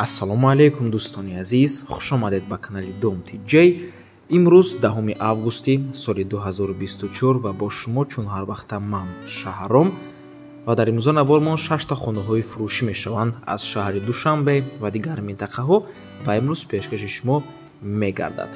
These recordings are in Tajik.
Ассалому алайкум дӯстони азиз, хуш омадед ба канали Дом TJ. Имрӯз 10 августи соли 2024 ва бо шумо чун ҳар вақта ман Шаҳром ва дар имрӯза навормон 6 хонаҳои фурӯшӣ мешаванд аз шаҳри Душанбе ва дигар минтақаҳо ва имрӯз пешкаши шумо мегардад.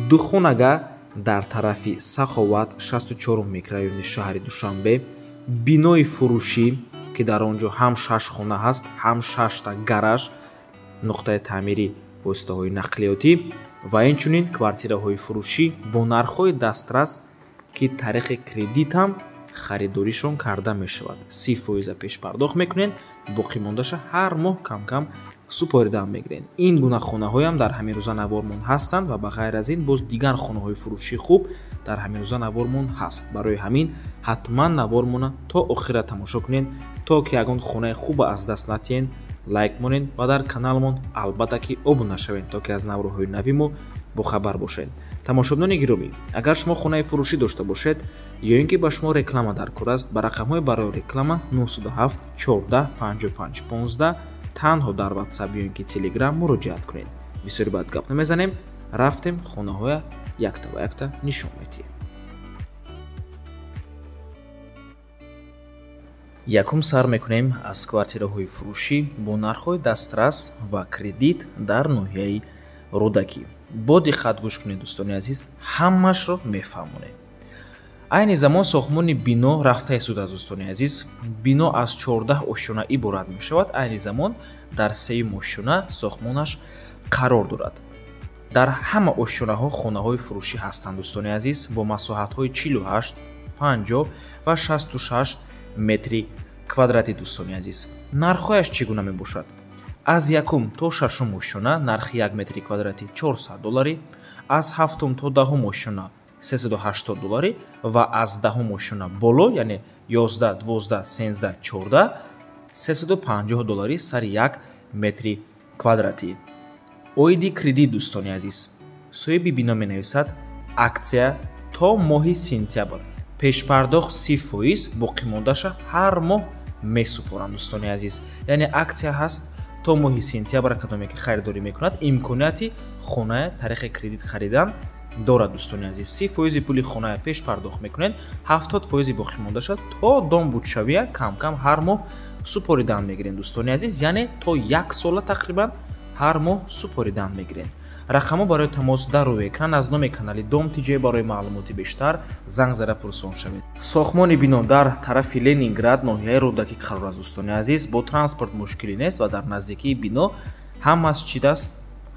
Ду хонага дар тарафи Саховат 64 микрорайони шаҳри Душанбе, бинои фурӯшӣ ки дар он ҷо ҳам 6 хона ҳаст, ҳам 6 гараж, нуқтаи таъмири воситаҳои нақлиётӣ ва инчунин квартираҳои фурӯшӣ бо нархҳои дастрас ки тариқи кредит ҳам харидоришон карда мешавад. 30% пешпардохт мекунед, боқимондаша ҳар моҳ камкам супоридан мегиред. Ин гуна хонаҳоям дар ҳамин рӯза навормон ҳастанд ва ба ғайр аз ин боз дигар хонаҳои фурӯшии хуб дар ҳамин рӯза навормон ҳаст. Барои ҳамин ҳатман навормона то охира тамошо кунед, то ки ягон хонаи хуба аз даст натиҳед. Лайк монед ва дар каналмон албатта ки обуна шавед, то ки аз навроҳои нави мо бохабар бошед. Тамошобинони гиромӣ, агар шумо хонаи фурӯшӣ дошта бошед ё ин ки ба шумо реклама даркор аст, ба рақамҳои барои реклама 907 14 55 15 танҳо дар WhatsApp ё ин ки Telegram муроҷиат кунед. Бисёри баъд гап намезанем, рафтем хонаҳоя якта ба якта нишон медиҳем. Якум сар мекунем аз квартираҳои фурӯшӣ бо нархҳои дастрас ва кредит дар ноҳияи Рӯдакӣ. Бо диққат гӯш кунед дӯстони азиз, ҳамашро мефаҳмонем. Айни замон сохтмони бино рафта истодааст дӯстони азиз. Бино аз 14 ошёна иборат мешавад. Айни замон дар 3 ошёна сохтмонаш қарор дорад. Дар ҳама ошёнаҳо хонаҳои фурӯшӣ ҳастанд дӯстони азиз бо масоҳатҳои 48, 50 ва 66 метри квадратӣ дӯстони азиз. Нархҳояш чӣ гуна мебошад? Аз 1 то 6 ошёна нархи 1 метри квадратӣ 400 долларӣ, аз 7 то 10 ошёна 380 долларӣ ва аз 10 ошёна боло, яъне 11, 12, 13, 14 350 долларӣ сари 1 метри квадратӣ. Оиди кредит дӯстони азиз, соҳиби бино менависад: аксия то моҳи сентябр, пешпардохт 30%, боқимондаша ҳар моҳ месупоранд дӯстони азиз. Яъне аксия ҳаст то моҳи сентябр, кадоме ки харидорӣ мекунад имконияти хона тариқи кредит харидан дорад дӯстони азиз. 30% пули хона пешпардохт мекунед, 70% боқимондаша то дом будшавия камкам ҳар моҳ супоридан мегиред дӯстони азиз. Яъне то 1 сола тақрибан ҳар моҳ супоридан мегиред. Рақамҳо барои тамос дар рӯи экран аз номи канали Дом TJ. Барои маълумоти бештар занг зада пурсон шавед. Сохтмони бино дар тарафи Ленинград, ноҳияи Рӯдакӣ қарор аст дӯстони азиз. Бо транспорт мушкилӣ нест ва дар наздикии бино ҳам масҷид аст,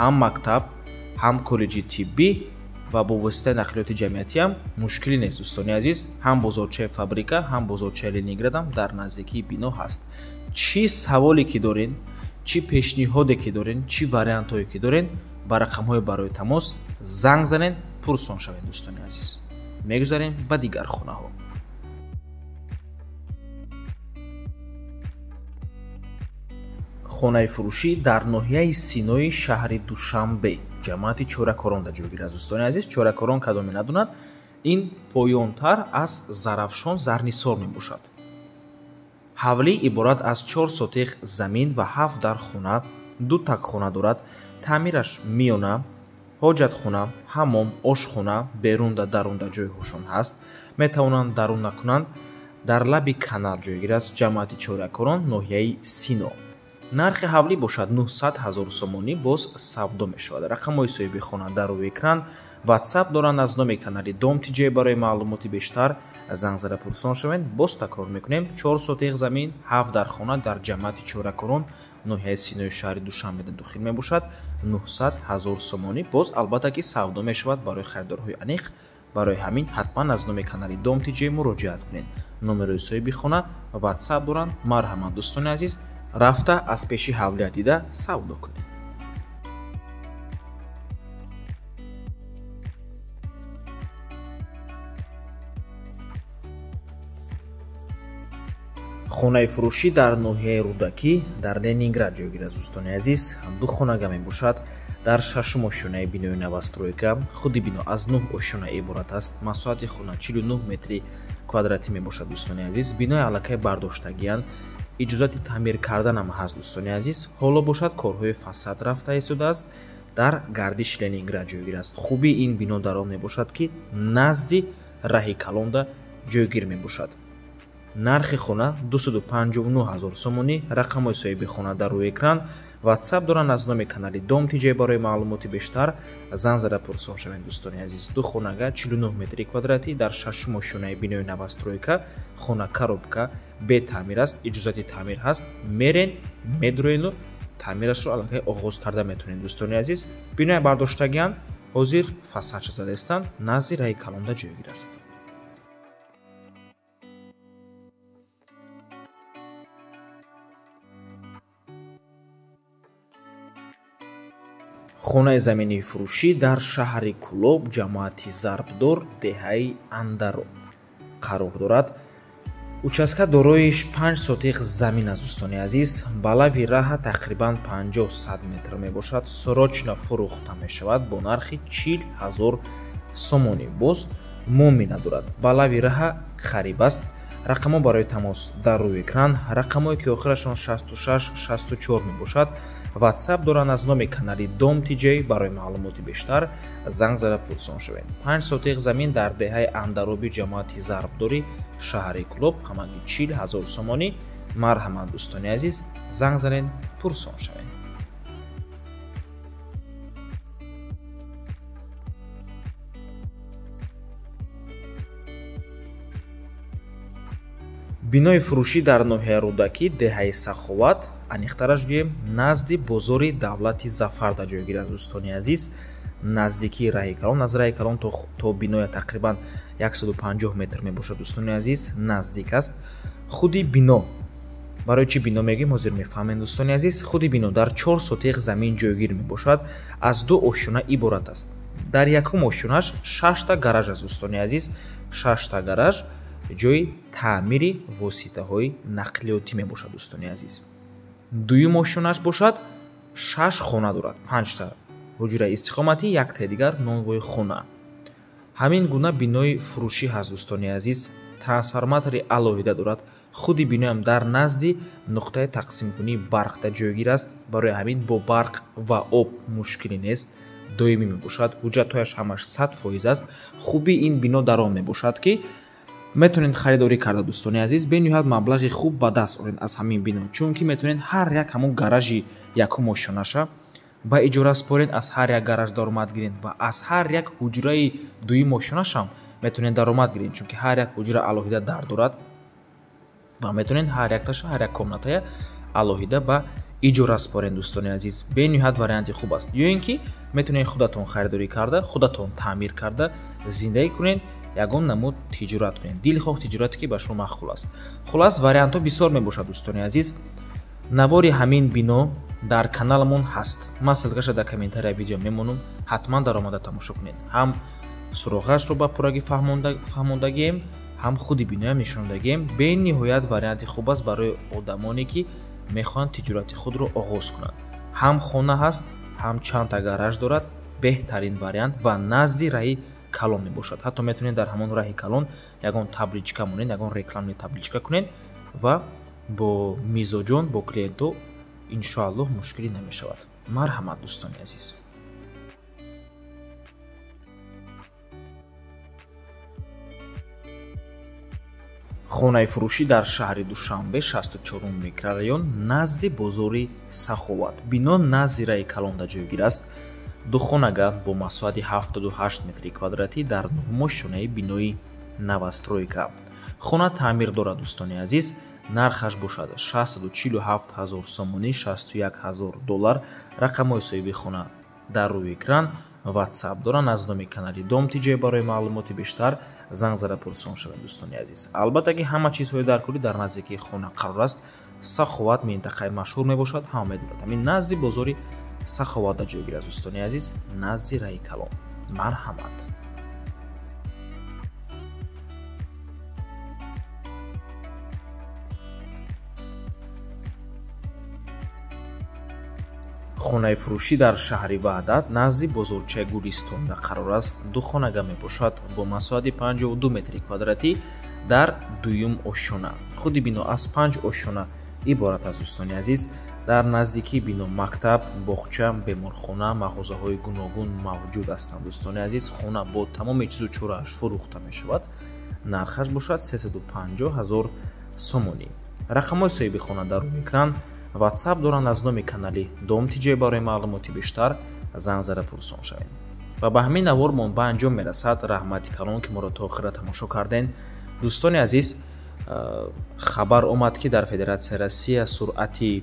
ҳам мактаб, ҳам коллеҷи тиббӣ ва бо воситаи нақлиёти ҷамъиятӣ ҳам мушкилӣ нест дӯстони азиз. Ҳам бозорчаи фабрика, ҳам бозорчаи Ленинград ҳам дар наздикии бино ҳаст. Чӣ саволе ки дорен, чӣ пешниҳоде ки дорен, чӣ вариантҳое ки дорен, ба рақамҳои барои тамос занг занед, пурсон шавед дӯстони азиз. Мегузарем ба дигар хонаҳо. Хонаи фурӯшӣ дар ноҳияи Синои шаҳри Душанбе, ҷамоати Чоракорон дар ҷойгир аст дӯстони азиз. Чоракорон кадоме надонад, ин поёнтар аз Зарафшон Зарнисор мебошад. Ҳавлӣ иборат аз 4 сотиқ замин ва 7 дар хона, 2 тагхона дорад. Таъмираш миёна, ҳоҷатхона, ҳаммом, ошхона, берунда дарунда ҷойҳошон ҳаст. Метавонанд дарун накунанд. Дар лаби канал ҷойгир аст, ҷамоати Чоракорон, ноҳияи Сино. Нархи ҳавлӣ бошад 900 000 сомонӣ, боз савдо мешавад. Рақамҳои соҳиби хона дар рӯи экран, WhatsApp доранд аз номи канали Дом TJ. Барои маълумоти бештар занг зада пурсон шавед. Боз такрор мекунем: 4 сотиқ замин, 7 дар хона дар ҷамоати Чоракорон, ноҳияи Синои шаҳри Душанбе дохил мебошад. 900 000 сомонӣ, боз албатта ки савдо мешавад барои харидорҳои аниқ. Барои ҳамин ҳатман аз номи канали Дом TJ муроҷиат кунед. Номерои соҳиби хона WhatsApp доранд. Марҳамат дӯстони азиз, рафта аз пеши ҳавлия дида савдо кунед. Хонаи фурӯшӣ дар ноҳияи Рӯдакӣ дар Ленинград ҷойгир аст дӯстони азиз. Ду хонага мебошад дар 6 ошёнаи бинои новостройка. Худи бино аз 9 ошёна иборат аст. Масоҳати хона 49 метри квадратӣ мебошад дӯстони азиз. Бинои аллакай бардоштагиянд. Иҷозати таъмир карданам ҳаст, дӯстони азиз. Ҳоло бошад корҳои фасад рафта истодааст, дар гардиши Ленинград ҷойгир аст. Хубии ин бино дар он мебошад, ки назди раҳи калонда ҷойгир мебошад. Нархи хона 259 ҳазор сомонӣ. Рақамҳои соҳиби хона дар рӯи экран. WhatsApp доранд аз номи канали Дом ТЖ. Барои маълумоти бештар занг зада пурсон шавед, дӯстони азиз. Ду хонага 49 метри квадратӣ дар шашум ошёнаи бинои новостройка. Хона коробка бетаъмир аст, иҷозати таъмир ҳаст. Мерен, медроену таъмирашро аллакай оғоз карда метавонед, дӯстони азиз. Бинои бардоштагианд, ҳозир фасадша задаистанд, назди раҳи калонда ҷойгир аст. Хонаи заминии фурӯшӣ дар шаҳри Кӯлоб, ҷамоати Зарбдор, деҳаи Андароб қарор дорад. Участка дорои 5 сотиқ замин аст, дӯстони азиз. Балави раҳа тақрибан 50-100 метр мебошад. Срочно фурӯхта мешавад бо нархи 40 ҳазор сомонӣ. Боз муомила дорад. Балави раҳа қариб аст. Рақамҳо барои тамос дар рӯи экран. Рақамҳое ки охирашон 66 64 мебошад. WhatsApp доранд аз номи канали Дом ТЖ. Барои маълумоти бештар занг зада пурсон шавед. 5 сотиқ замин дар деҳаи Андароби, ҷамоати Зарбдори, шаҳри Кӯлоб, ҳамагӣ 40 ҳазор сомонӣ. Марҳамат, дӯстони азиз, занг занед, пурсон шавед. Бинои фурӯшӣ дар ноҳияи Рӯдакӣ, деҳаи Саховат, аниқтараш гӯем, назди бозори давлати Зафарда ҷойгир аст, дӯстони азиз. Наздикии раҳи калон, аз раҳи калон то биноя тақрибан 150 метр мебошад, дӯстони азиз, наздик аст. Худи бино, барои чӣ бино мегӯем, ҳозир мефаҳмем, дӯстони азиз. Худи бино дар 4 сотиқ замин ҷойгир мебошад, аз ду ошёна иборат аст. Дар якум ошёнаш 6та гараж аст, дӯстони азиз, 6та гараж ҷои таъмири воситаҳои нақлиётӣ мебошад, дӯстони азиз. Дуюм ошёнаш бошад 6 хона дорад, 5та ҳуҷраи истиқоматӣ, яктаи дигар нонвои хона. Ҳамин гуна бинои фурӯшӣ ҳаст, дӯстони азиз. Трансформатори алоҳида дорад. Худи биноям дар назди нуқтаи тақсимкунии барқда ҷойгир аст. Барои ҳамин бо барқ ва об мушкилӣ нест, доимӣ мебошад. Ҳуҷҷатҳояш ҳамаш 100% аст. Хубии ин бино дар он мебошад, ки метавонед харидорӣ карда, дӯстони азиз, бениҳоят маблағи хуб ба даст оред аз ҳамин бино, чунки метавонед ҳар як ҳамон гаражи якум ошёнаша ба иҷора супоред, аз ҳар як гараж даромад гиред ва аз ҳар як ҳуҷраи дуюм ошёнашам метавонед даромад гиред, чунки ҳар як ҳуҷра алоҳида дар дорад ва метавонед ҳар якташа, ҳар як комнатая алоҳида ба иҷора супоред, дӯстони азиз. Бениҳоят варианти хуб аст. Ё ин ки метавонед худатон харидорӣ карда, худатон таъмир карда зиндагӣ кунед, ягон намуд тиҷорат кунед, дилхоҳ тиҷорате ки ба шумо маъқул аст. Хулас, вариантҳо бисёр мебошад, дӯстони азиз. Навори ҳамин бино дар каналамон ҳаст. Ман ссылкаша дар комментария видео мемонам, ҳатман даромада тамошо кунед. Ҳам суроғашро ба пуррагӣ фаҳмондагием, ҳам худи биноям нишондагием. Бениҳоят варианти хуб аст барои одамоне ки мехоҳанд тиҷорати худро оғоз кунанд. Ҳам хона ҳаст, ҳам чандта гараж дорад. Беҳтарин вариант ва назди раҳи калон мебошад. Ҳатто метавонед дар ҳамон раҳи калон ягон табличка монед, ягон рекламни табличка кунед ва бо мизоҷон, бо клиентҳо иншоаллоҳ мушкилӣ намешавад. Марҳамат, дӯстони азиз. Хонаи фурӯшӣ дар шаҳри Душанбе, 64 микрорайон, назди бозори Саховат. Бино назди раҳи калонда ҷойгир аст. Ду хонага бо масоҳати 78 метри квадратӣ дар нуҳум ошёнаи бинои новостройка. Хона таъмир дорад, дӯстони азиз. Нархаш бошад 647 ҳазор сомонӣ, 61 ҳазор доллар. Рақамҳои соҳиби хона дар рӯи экран. WhatsApp доранд аз номи канали Дом ТЖ. Барои маълумоти бештар занг зада пурсон шавед, дӯстони азиз. Албатта ки ҳама чизҳои даркорӣ дар наздикии хона қарор аст. Саховат минтақаи машҳур мебошад, ҳама медонад. Ҳамин назди бозори Саховатда ҷойгир аст, дӯстони азиз, назди раҳи калон. Марҳамат. Хонаи фурӯшӣ дар шаҳри Ваҳдат, назди бозорчаи Гулистонда қарор аст. Ду хонага мебошад бо масоҳати 52 метри квадратӣ дар дуюм ошёна. Худи бино аз 5 ошёна Иборат аст, дӯстони азиз. Дар наздикии бино мактаб, боғча, беморхона, мағозаҳои гуногун мавҷуд ҳастанд, дӯстони азиз. Хона бо тамоми чизу чорааш фурӯхта мешавад. Нархаш бошад 350 ҳазор сомонӣ. Рақамҳои соҳиби хона дар рӯи экран, WhatsApp доранд. Аз номи канали Дом ТЖ барои маълумоти бештар занг зада пурсон шавед. Ва ба ҳамин навормон ба анҷом мерасад. Раҳмати калон, ки моро то охира тамошо карден. Дӯстони азиз, хабар омад, ки дар Федератсияи Россия суръати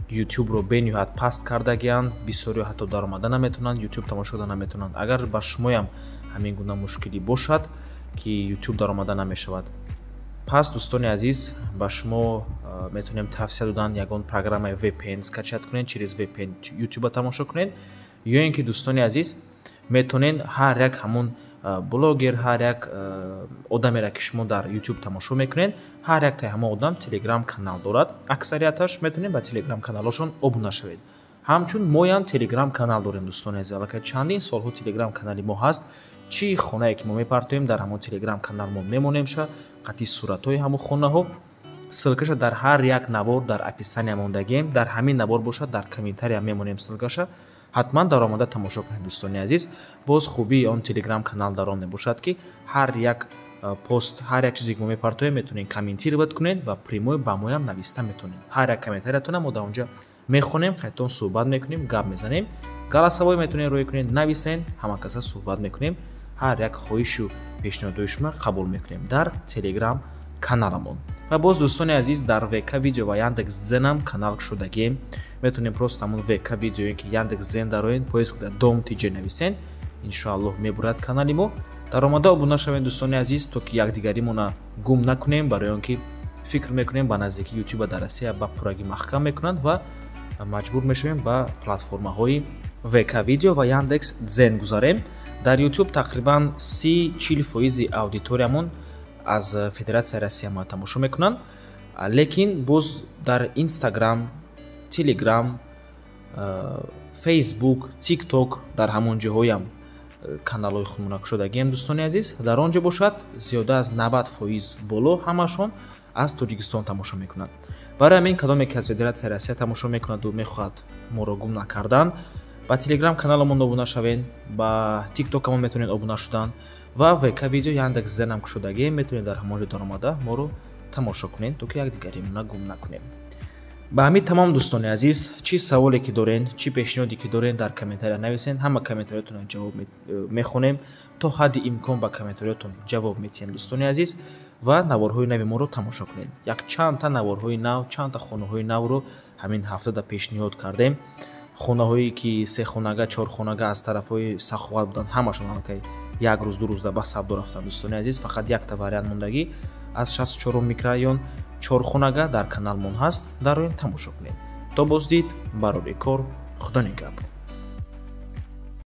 ютубро бениҳоят паст кардагианд. Бисёриҳо ҳатто даромада наметавонанд, ютуб тамошо карда наметавонанд. Агар ба шумоям ҳамин гуна мушкилӣ бошад, ки ютуб даромада намешавад, пас, дӯстони азиз, ба шумо метавонем тавсия додан ягон программаи VPN скачать кунед, через VPN ютуба тамошо кунед, ё ин ки, дӯстони азиз, метавонед ҳар як ҳамун блогер, ҳар як одамеро, ки шумо дар ютуб тамошо мекунед, ҳар яктаи ҳамон одам телеграм канал дорад аксарияташ, метавонед ба телеграм каналҳошон обуна шавед. Ҳамчун моям телеграм канал дорем, дӯстони азиз. Аллакай чандин солҳо телеграм канали мо ҳаст. Чӣ хонае ки мо мепартоем, дар ҳамон телеграм канал мо мемонемша, қатъи суратҳои ҳамон хонаҳо. Ссылкаша дар ҳар як навор дар описания мондагием. Дар ҳамин навор бошад, дар комментария мемонем ссылкаша. Ҳатман даромада тамошо кунед, дӯстони азиз. Боз хубии он телеграм канал дар он мебошад, ки ҳар як пост, ҳар як чизе ки мо мепартоем, метавонед комментировать кунед ва прямой ба моям нависта метавонед. Ҳар як комментариятона мо дар онҷа мехонем, қайтон суҳбат мекунем, гап мезанем. Голосовой метавонед рӯй кунед, нависен, ҳама каса суҳбат мекунем. Ҳар як хоҳишу пешниҳодҳои шумо қабул мекунем дар телеграм каналамон. Ва боз, дӯстони азиз, дар ВК Видео ва Яндекс Дзенам канал шудагием. Метавонем просто ҳамон ВК Видео ки Яндекс Дзен дароен, поиск да Дом ТЖ нависен, иншоаллоҳ мебурад канали мо. Даромада обуна шавем, дӯстони азиз, то ки якдигаримона гум накунем, барои он ки фикр мекунем, ба наздики ютуба дар Россия ба пуррагӣ маҳкам мекунанд ва маҷбур мешавем ба платформаҳои ВК Видео ва Яндекс Дзен гузарем. Дар ютуб тақрибан 30-40 фоизи аудиториямон аз Федератсияи Россия мо тамошо мекунанд, лекин боз дар Инстаграм, Телеграм, Фейсбук, Тикток, дар ҳамон ҷоҳоям каналҳои худмона кушодагием, дӯстони азиз. Дар он ҷо бошад, зиёда аз 90 фоиз боло ҳамашон аз Тоҷикистон тамошо мекунанд. Барои ҳамин, кадоме ки аз Федератсияи Россия тамошо мекунаду мехоҳад моро гум накардан, ба телеграм каналамон обуна шавед, ба тиктокамон метавонед обуна шудан ва ВК Видео, Яндекс Зенам кушодагием, метавонед дар ҳамон ҷо даромада моро тамошо кунед, то ки якдигаримона гум накунем. Ба ҳамин тамом, дӯстони азиз. Чӣ саволе ки дорен, чӣ пешниҳоде ки дорен, дар комментария нависен. Ҳама комментариятонро ҷавоб мехонем, то ҳадди имкон ба комментариятон ҷавоб метиҳем, дӯстони азиз. Ва наворҳои нави моро тамошо кунед. Якчандта наворҳои нав, чандта хонаҳои навро ҳамин ҳафтада пешниҳод кардем. Хонаҳое ки сехонага, чорхонага аз тарафҳои Саховат буданд, ҳамашон аллакай як рӯз, 2 рӯзда ба савдо рафтанд, дӯстони азиз. Фақат якта вариант мондагӣ аз 64-ум микрорайон, чорхонага, дар каналмон ҳаст, дароен, тамошо кунед. То боздид, барори кор, Худо нигаҳбон.